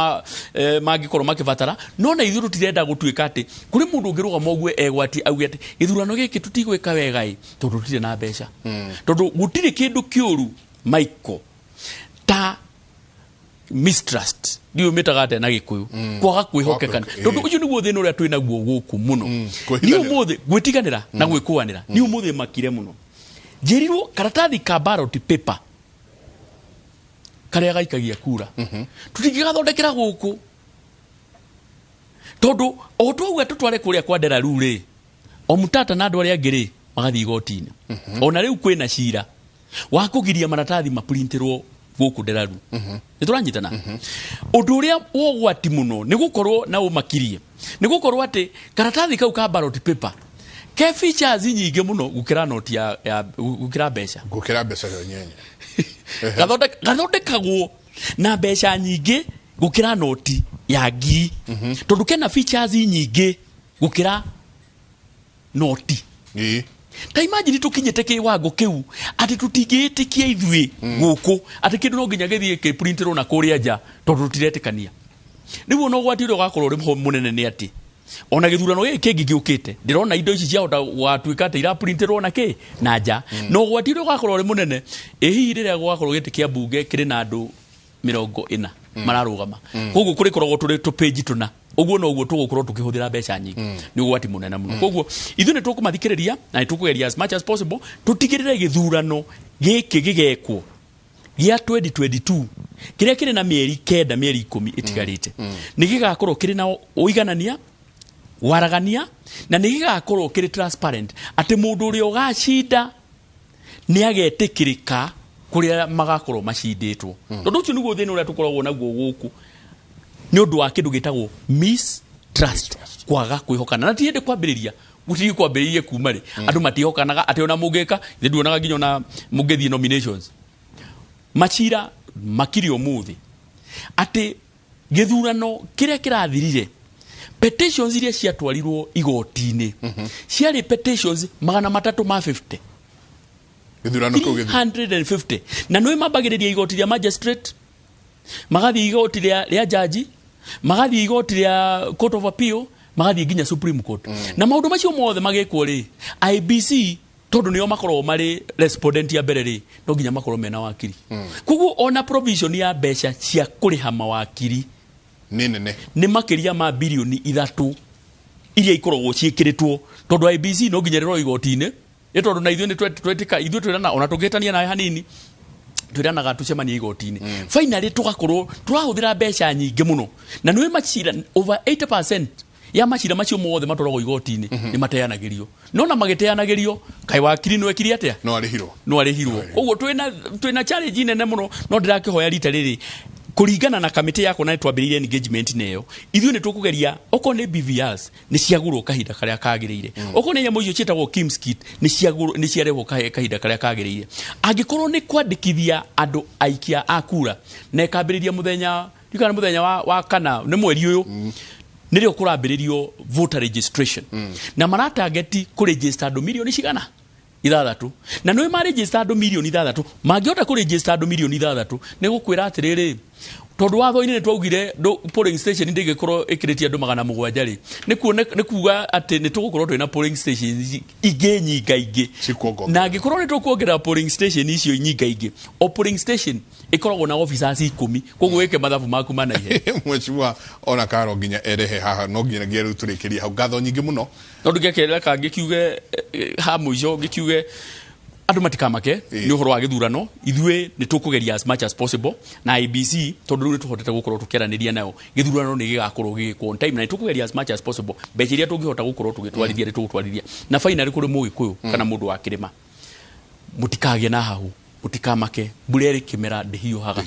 mangĩkorwo makĩbatara. No na ithuĩ tũtirenda gũtuĩka atĩ kũrĩ mũndũ ũngĩrũgama ũguo egwati auge atĩ gĩthurano gĩkĩ tũtigwĩka wega ĩ tondũ tũtirĩ na mbeca, tondũ gũtirĩ kĩndũ kĩũru, Michael, ta mistrust. Ndiũĩ mĩtaga atĩa na Gĩkũyũ, kwaga kwĩhokekana. Tondũ ũcio nĩguo thĩna ũrĩa twĩ naguo gũkũ mũno. Niĩ Kwĩhiganĩra. Ũmũthĩ gwĩtiganĩra na gwĩkũanĩra, niĩ ũmũthĩ makire mũno njĩrirwo karatathi ka ballot paper karĩa gaikagia kura tũtingĩgathondekera gũkũ, tondũ o twauga tũtware kũrĩa kwa Nderaru rĩ, o Mũtata na andũ arĩa angĩ rĩ, magathiĩ igoti-inĩ. Ona rĩu kwĩna cira wa kũgiria maratathi maprintirwo gũkũ Nderaru. Nĩ tũranyitana? Ũndũ ũrĩa wa ũgwati mũno nĩ gũkorwo na ũmakirie nĩ gũkorwo atĩ karatathi kau ka ballot paper ke features nyingĩ mũno gũkĩra noti ya gũkĩra mbeca. Gũkĩra mbeca cio nyenye. Gathondekagwo na mbeca nyingĩ gũkĩra noti ya ngiri, tondũ kena features nyingĩ gũkĩra noti. Ta imagine tũkinyĩte kĩwango kĩu atĩ tũtingĩĩtĩkia ithuĩ gũkũ atĩ kĩndũ no nginya gĩthiĩ kĩprintirwo na kũrĩa nja tondũ tũtiretĩkania. Rĩu ona ũgwati ũrĩa ũgakorwo ũrĩ ho mũnene nĩ atĩ ona gĩthurano gĩkĩ kĩngĩ gĩũkĩte, ndĩrona indo ici ciahota gũgatuĩka atĩ iraprintirwo na kĩ na nja. Na ũgwati ũrĩa ũgakorwo ũrĩ mũnene, ĩ hihi rĩrĩa gũgakorwo gĩtĩ kĩa mbunge kĩrĩ na andũ 40 mararũgama, koguo kũrĩkoragwo tũrĩ tũpĩnji tũna, ũguo noguo tũgũkorwo tũkĩhũthĩra mbeca nyingĩ. Nĩ ũgwati mũnene mũno. Koguo ithuĩ nĩ tũkũmathikĩrĩria na nĩ tũkũgeria as much as possible tũtigĩrĩre gĩthurano gĩkĩ gĩgekwo gĩa 2022, kĩrĩa kĩrĩ na mĩeri 9, mĩeri 10 ĩtigarĩte, nĩ gĩgakorwo kĩrĩ na ũiganania, waragania, na nĩ gĩgakorwo kĩrĩ transparent, atĩ mũndũ ũrĩa ũgacinda nĩ agetĩkĩrĩka kũrĩa magakorwo macindĩtwo, tondũ ũcio nĩguo thĩna ũrĩa tũkoragwo naguo gũkũ nĩ ũndũ wa kĩndũ gĩtagwo mistrust, kwaga kwĩhokana. Na ti hĩndĩ kwambĩrĩria, gũtirĩ kwambĩrĩirie kuma rĩ, andũ matihokanaga atĩ ona mũngĩka ithe nduonaga nginya ona mũngĩthiĩ nominations, macira makiri ũmũthĩ atĩ gĩthurano kĩrĩa kĩrathirire, petitions iria ciatwarirwo igoti-inĩ ciarĩ petitions 350. Gĩthurano kĩu gĩthiĩ. 350. Na nĩ mambagĩrĩria igoti rĩa magistrate, magathiĩ igoti rĩa jaji, magathiĩ igoti rĩa court of appeal, magathiĩ nginya Supreme Court. Na maũndũ macio mothe magĩkwo rĩ, IEBC Tondu nio makoragwo marĩ respondent ya mbere rĩ, no nginya makorwo mena wakiri. Koguo ona provision ya mbeca cia kũrĩha mawakiri nĩ nene, nĩ makĩria ma 3 birioni iria ikoragwo ciĩkĩrĩtwo, tondũ IEBC no nginya rĩrorwo igoti-inĩ, nĩ tondũ na ithuĩ nĩ twetika ithuĩ twĩrana ona tũngĩhĩtania nawe hanini, twĩranaga tũcemanie igoti-inĩ. Finally tũgakorwo tũrahũthĩra mbeca nyingĩ mũno, na nĩwĩ macira over 80% ya macira macio mothe matwaragwo igoti-inĩ nĩ mateanagĩrio. No na magĩteanagĩrio, kaĩ wakiri nĩ wekire atĩa? No arĩhirwo. No arĩhirwo. Koguo twĩna challenge nene mũno, no ndĩrakĩhoya rita rĩrĩ kũringana na kamĩtĩ yakwa, na nĩtwambĩrĩirie engagement neyo, ithuĩ nĩ tũkũgeria okorwo nĩ BVRs nĩ ciagũrwo kahinda karĩa kagĩrĩire, okorwo nĩ nyamũ icio ciĩtagwo KIMS kit nĩ ciagũrwo, nĩ ciarehwo kahinda karĩa kagĩrĩire, angĩkorwo nĩ kwandĩkithia andũ aikia a kura na ĩkambĩrĩria mũthenya ndikana mũthenya wa kana nĩ mweri ũyũ, nĩrĩo kũrambĩrĩrio voter registration, na maratageti kũregister andũ mirioni cigana 6, na nĩ maregister andũ mirioni 6. Mangĩhota kũregister andũ mirioni 6, nĩ gũkwĩra atĩrĩrĩ, tondũ watho-inĩ nĩ twaugire polling station ndĩngĩkorwo ĩkĩrĩtie andũ 700 rĩ, nĩ kuga atĩ nĩ tũgũkorwo twĩna polling stations ingĩ nyingaingĩ. Cikuongerera. Na angĩkorwo nĩ tũkuongerera polling station icio nyingaingĩ, o polling station ĩkoragwo na officers 10, koguo wĩke mathabu maku ma naihenya. Mheshimiwa, ona karo nginya erehe haha, no nginyagia rĩu tũrĩkĩrie hau. Ngatho nyingĩ mũno. No ndingĩkerera ngĩkiuge ha mũico ngĩkiuge andũ matikamake nĩ ũhoro wa gĩthurano. Ithuĩ nĩ tũkũgeria as much as possible na IEBC, tondũ rĩu nĩ tũhotete gũkorwo tũkĩaranĩria nayo, gĩthurano nĩ gĩgakorwo gĩgĩkwo on time, na nĩ tũkũgeria as much as possible. Mbeca iria tũngĩhota gũkorwo tũgĩtwarithia nĩ tũgũtwarithia. Na finally, kũrĩ mũgĩkũyũ kana mũndũ wa kĩrĩma, mũtikagĩe na hahu, mũtikamake, mbura ĩrĩ kĩmera ndĩhiũhaga.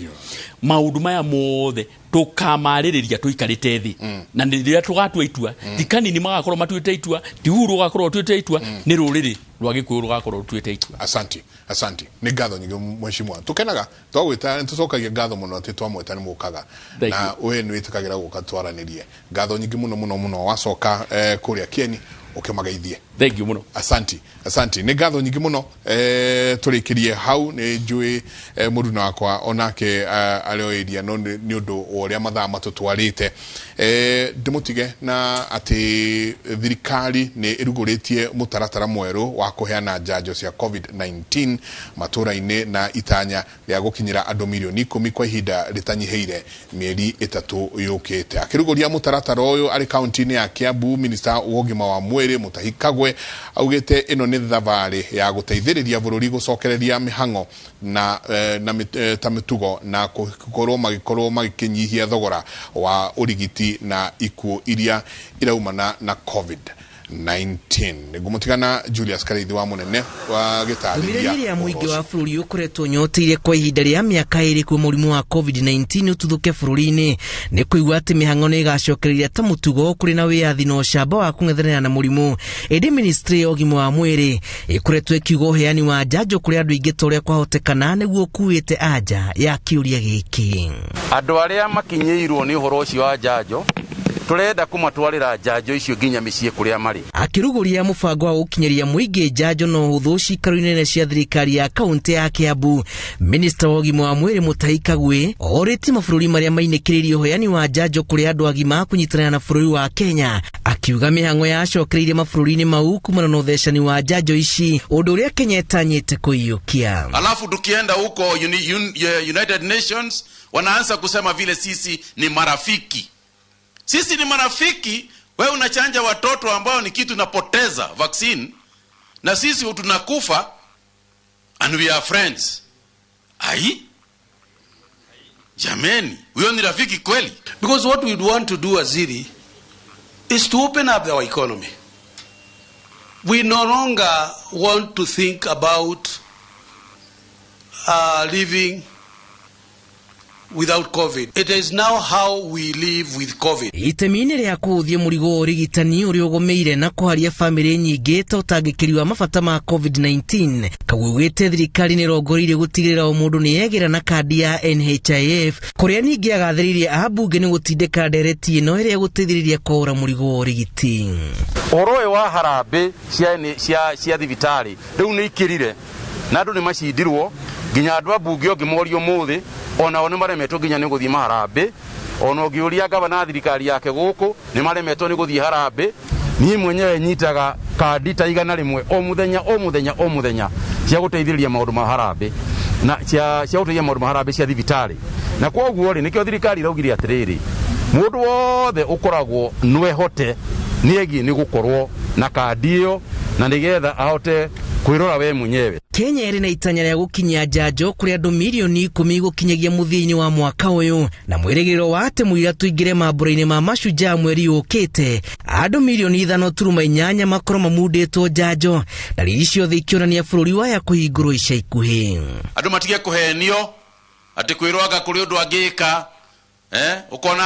Maũndũ maya mothe tũkamarĩrĩria tũikarĩte thĩ, na rĩrĩa tũgatua itua, ti kanini magakorwo matuĩte itua, ti Uhuru ũgakorwo ũtuĩte itua, nĩ rũrĩrĩ rwa Gĩkũyũ rũgakorwo rũtuĩte itua. Asanti, asanti, nĩ ngatho nyingĩ mheshimiwa. Tũkenaga twagwĩta, nĩ tũcokagia ngatho mũno atĩ twamwĩta nĩ mũkaga. Thank Na we nĩ wĩtĩkagĩra gũka twaranĩrie. Ngatho nyingĩ mũno mũno mũno. Wacoka kũrĩa Kieni ũkĩmageithie. Thank you mũno. Asanti, asanti, nĩ ngatho nyingĩ mũno. Tũrĩkĩrie hau. Nĩ njũĩ mũruna wakwa onake arĩ o area, no nĩ ũndũ wa ũrĩa mathaa matũtwarĩte, ndĩmũtige na atĩ thirikari nĩ ĩrugũrĩtie mũtaratara mwerũ wa kũheana njanjo cia COVID-19 matũra-inĩ, na itanya rĩa gũkinyĩra andũ 10 milioni kwa ihinda rĩtanyihĩire mĩeri 3 yũkĩte. Akĩrugũria mũtaratara ũyũ arĩ kaunti-inĩ ya Kiambu, minista wa ũgima wa mwĩrĩ Mutahi Kagwe augĩte ĩno nĩ thabarĩ ya gũteithĩrĩria bũrũri gũcokereria mĩhang'o na ta mĩtugo na gũkorwo magĩkorwo magĩkĩnyihia thogora wa ũrigiti na ikuũ iria iraumana na COVID-19. Nĩngũmũtigana Julius Karithi wa mũnene wa gĩtarĩria Ndũmĩrĩri ya mũingĩ ũhoro wa ũcio. Bũrũri ũkoretwo nyoteire kwa ihinda rĩa mĩaka 2 kuo mũrimũ wa COVID-19 ũtuthũke bũrũri-inĩ nĩ kũigua atĩ mĩhang'o nĩ ĩgacokereria ta mũtugo kũrĩ na wĩyathi na ũcamba wa kũng'ethanĩra na mũrimũ. Ĩndĩ ministry ya ũgima wa mwĩrĩ ĩkoretwo ĩkiuga ũheani wa njanjo kũrĩ andũ aingĩ ta ũrĩa kwahotekana nĩguo ũkuĩte anja ya kĩũria gĩkĩ. Andũ arĩa makinyĩirwo nĩ ũhoro ũcio wa njanjo, tũrenda kũmatwarĩra njanjo icio nginya mĩciĩ kũrĩa marĩ. Akĩrugũria mũbango wa gũkinyĩria mũingĩ njanjo na ũhũthũ ciikaro-inĩ nene cia thirikari ya kaunti ya Kiambu, minista wa ũgima wa mwĩrĩ Mutahi Kagwe orĩtie mabũrũri marĩa mainĩkĩrĩirie ũheani wa njanjo kũrĩ andũ agima kũnyitanĩra na bũrũri wa Kenya, akiuga mĩhang'o yacokereirie mabũrũri-inĩ mau kumana na ũthecani wa njanjo ici, ũndũ ũrĩa Kenya ĩtanyĩte kũiyũkia. Alafu tukienda huko United Nations wanaanza kusema vile sisi ni marafiki. Sisi ni marafiki, wewe unachanja watoto ambao ni kitu napoteza vaccine na sisi tunakufa and we are friends. Ai? Jameni, huyo ni rafiki kweli? Because what we'd want to do, Waziri, is to open up our economy. We no longer want to think about living without COVID. It is now how we live with COVID. Itemi-inĩ rĩa kũhũthia mũrigo wa ũrigitani ũrĩa ũgũmĩire na kũharia bamĩrĩ nyingĩ ta ũtangĩkĩri wa mabata ma COVID-19, Kagwe augĩte thirikari nĩ ĩrongoreirie gũtigĩrĩra o mũndũ nĩ yegĩra na kandi ya NHIF, kũrĩa ningĩ agathĩrĩirie ambunge nĩ gũtindĩka ndereti ĩno ĩrĩa ĩgũteithĩrĩria kwaũra mũrigo wa ũrigiti. Ũhoro ũyũ wa harambĩ cia thibitarĩ rĩu nĩ ikĩrire na andũ nĩ macindirwo, nginya andũ a mbunge ũngĩmoria ũmũthĩ onao nĩ maremetwo nginya nĩ gũthiĩ maharambĩ. Ona ũngĩũria gavana thirikari yake gũkũ nĩ maremetwo nĩ gũthiĩ harambĩ. Niĩ mwenyewe nyitaga kandi ta 100 o mũthenya o mũthenya o mũthenya cia gũteithĩrĩria maũndũ ma harambĩ na cia gũteithia maũndũ ma harambĩ cia thibitarĩ. Na kwoguo rĩ, nĩkĩo thirikari iraugire atĩrĩrĩ, mũndũ wothe ũkoragwo nĩehote nĩegiĩ nĩ gũkorwo na kandi ĩyo na nĩgetha ahote kwĩrora we mwenyewe. Kenya ĩrĩ na itanya rĩa gũkinyia njanjo kũrĩ andũ mirioni 10 gũkinyagia mũthia-inĩ wa mwaka ũyũ, na mwĩrĩgĩrĩro wa atĩ mũira tũingĩre mambũra-inĩ ma mashujaa mweri ũkĩte, andũ mirioni 5.8 makorwo mamundĩtwo njanjo, ndariri ciothe ikĩonania bũrũri waya kũhingũrwo ica ikuhĩ. Andũ matige kũhenio atĩ kwĩrwo anga kũrĩ ũndũ angĩka, ũkona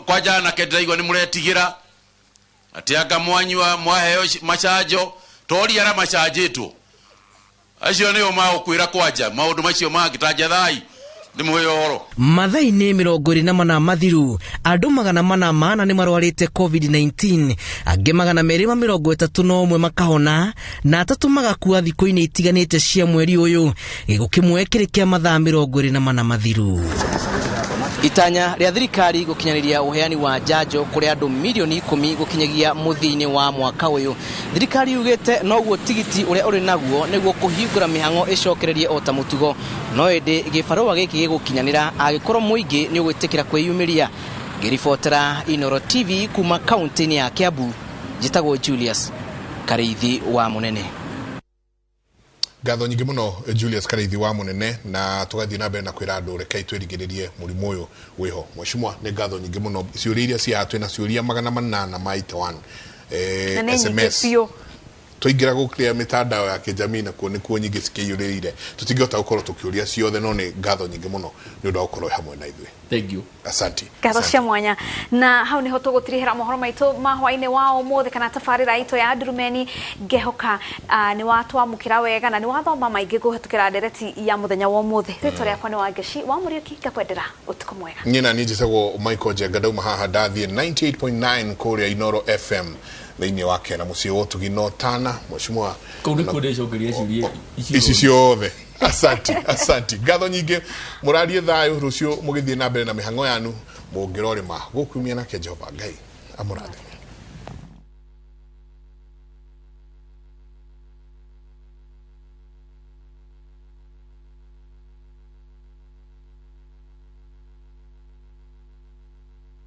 kwanja anake ndĩraigua nĩ mũretigĩra atĩ anga mwanyua mwaheo macanjo tori arĩa macanjĩtwo acio nĩo magũkwĩra kwanja maũndũ macio mangĩ ta njathai ndĩmũhe ũhoro. Mathaa-inĩ 24 mathiru, andũ 404 nĩ marwarĩte COVID-19, angĩ 231 makahona na 3 magakua thikũ-inĩ itiganĩte cia mweri ũyũ, gĩkuũ kĩmwe kĩrĩ kĩa mathaa 24 mathiru. Itanya rĩa thirikari gũkinyanĩria ũheani wa njanjo kũrĩ andũ mirioni 10 gũkinyagia mũthia-inĩ wa mwaka ũyũ. Thirikari yugĩte noguo tigiti ũrĩa ũrĩ naguo nĩguo kũhingũra mĩhang'o ĩcokererie o ta mũtugo, no ĩndĩ gĩbarũa gĩkĩ gĩgũkinyanĩra angĩkorwo mũingĩ nĩ ũgwĩtĩkĩra kwĩyumĩria. Ngĩribotera Inooro TV kuma kaunti-inĩ ya Kiambu, njĩtagwo Julius Karĩithi wa Mũnene. Ngatho nyingĩ mũno Julius Karĩithi wa Mũnene, na tũgathiĩ na mbere na kwĩra andũ rekei twĩrigĩrĩrie mũrimũ ũyũ wĩho. Mheshimiwa, nĩ ngatho nyingĩ mũno. Ciũria iria cia twĩna ciũria 881 Na nĩ nyingĩ SMS. biũ. Twaingĩra gũkĩrĩa mitandao ya kijamii nakuo nĩkuo nyingĩ cikĩiyũrĩrĩire, tũtingĩhota gũkorwo tũkĩũria ciothe, no nĩ ngatho nyingĩ mũno nĩ ũndũ wa gũkorwo hamwe na ithuĩ. Thank you. Asante. Ngatho cia mwanya. Na hau niho tũgũtirihĩra mohoro maitũ ma hwaĩ-inĩ wa ũmũthĩ kana tabarĩra itũ ya Ndurumeni. Ngehoka nĩ watwamũkĩra wega na nĩ wathoma maingĩ kũhetũkĩra ndereti ya mũthenya wa ũmũthĩ. Rĩtwa rĩakwa nĩ Wangeci wa Mũriũki, ngakwendera ũtukũ mwega. Niĩ na niĩ njĩtagwo Michael Njenga, ndauma haha ndathiĩ 98.9 kũrĩa Inooro FM thĩinĩ wa Kena mũciĩ wa ũtugi no tana. Mheshimiwa, Kũu nĩkuo ndĩcokeria ciũria ici ici ciothe. Asante, asante. Ngatho nyingĩ, mũrarie thayũ rũciũ mũgĩthiĩ na mbere na mĩhang'o yanu, mũngĩrorĩma gũkumia nake Jehova Ngai amũrathime.